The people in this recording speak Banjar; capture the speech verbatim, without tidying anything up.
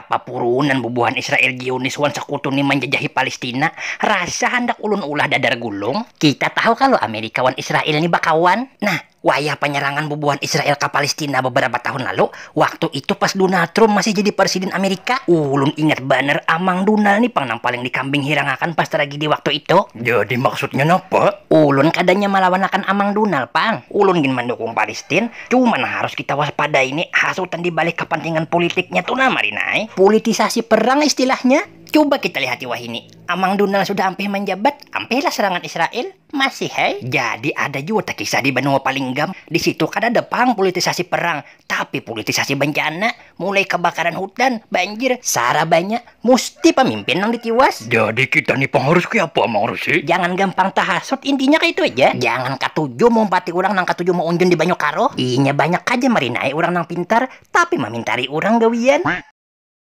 Papurunan bubuhan Israel Zionis wan sekutu ni manjajahi Palestina, rasa handak ulun ulah dadar gulung. Kita tahu kalau Amerika wan Israel ni bakawan. Nah, wayah panyarangan bubuhan Israel ka Palestina beberapa tahun lalu, waktu itu pas Donald Trump masih jadi presiden Amerika, ulun ingat banar Amang Donald ni pang nang paling dikambing hirangakan pas tragedi waktu itu. Jadi maksudnya napa? Ulun kadanya malawanakan Amang Donald pang. Ulun gin mandukung Palestin, cuman harus kita waspadai ni hasutan di balik kepentingan politiknya tu nah Marinai. Politisasi perang istilahnya. Coba kita lihati wahini. Amang Donald sudah ampih manjabat, ampihlah serangan Israel. Masih hai. Jadi ada jua takisah di banua Palinggam. Di situ kada ada pang politisasi perang, tapi politisasi bencana. Mulai kebakaran hutan, banjir, sara banyak. Musti pemimpin nang ditiwas. Jadi kita ni pang harus kaya apa, Mang Rusi? Jangan gampang tahasut, intinya kayak itu aja. Jangan katuju maumpati orang nang katuju maunjun di banyu karuh. Inya banyak aja Marinai orang nang pintar, tapi mamintari orang gawian.